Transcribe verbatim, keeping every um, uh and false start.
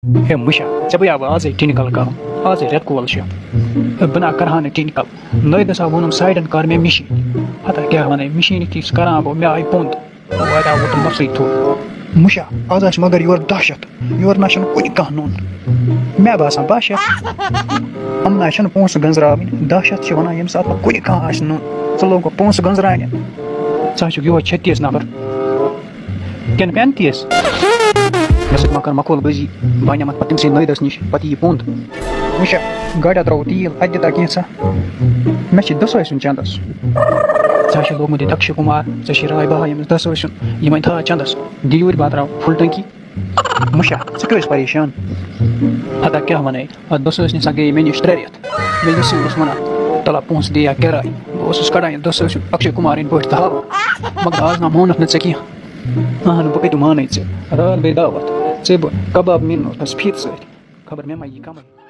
ہے مُشا، ژےٚ بہٕ آو آزے ٹِنہِ کَل کَرُن، آزے رٮ۪تہٕ کول چھُ۔ ہے بہٕ نا کَرٕ ہا نہٕ ٹِنہِ کَل۔ نٲیدَس آو ووٚنُم سایڈَن کَر مےٚ مِشیٖن۔ ہتا کیٛاہ وَنَے، مِشیٖن یُتھُے سُہ کَران گوٚو، مےٚ آیہِ پوٚنٛد۔ واتہِ آو ووٚتھُن نَفسٕے تھوٚد۔ مُشا، آز آسہِ مگر یورٕ دَہ شَتھ، یورٕ نہ چھُنہٕ کُنہِ کانٛہہ نوٚن۔ مےٚ باسان بَہہ شَتھ۔ یِم نہ چھِنہٕ پونٛسہٕ گٔنٛزراوٕنۍ، دَہ شَتھ چھِ وَنان ییٚمہِ ساتہٕ نہٕ کُنہِ کانٛہہ آسہِ نوٚن۔ ژٕ لوگُکھ پونٛسہٕ گٔنٛزراونہِ۔ ژٕ ہا چھُکھ یِہوٚے چھتیٖس نفر۔ کِنہٕ پینتیٖس؟ مےٚ سۭتۍ مہ کر مقول بٲزی، بہٕ اَنہٕ یِمَن پَتہٕ تٔمۍ سٕے نٲیدَس نِش، پَتہٕ یی یہِ پونٛد۔ وٕچھا، گاڑِ ترٛاوو تیٖل، اَتہِ دِتا کینٛژھا؟ مےٚ چھِ دۄسٲے سُنٛد چَندَس۔ ژےٚ چھِ لوگمُت یہِ دَکشِ کُمار، ژےٚ چھِ راے بہا ییٚمِس دۄسٲے سُنٛد، یہِ وۄنۍ تھاو چَندَس، دِ یوٗرۍ بہٕ ترٛاوٕ فُل ٹنکی۔ مُشا، ژٕ کیٛازِ پریشان؟ ہتا کیٛاہ وَنَے، اَتھ دۄسٲے نِش سا گٔیے مےٚ نِش ترٛےٚ رٮ۪تھ۔ مےٚ یُس یہِ اوس وَنان، تَلہ پونٛسہٕ دِ یا کِراے، بہٕ اوسُس کَڑان یہِ دۄسٲے سُنٛد اَکشے کُمار یِنہٕ پٲٹھۍ تہٕ ہاوان۔ مگر آز نا مونُکھ نہٕ ژےٚ کینٛہہ۔ اہن، بہٕ کَتہِ مانَے ژےٚ؟ راتھ گٔے دعوت۔ ژےٚ بہٕ کباب مِنُن اوس پھِرِ سۭتۍ۔ خبر مےٚ ما یی کَمٕے۔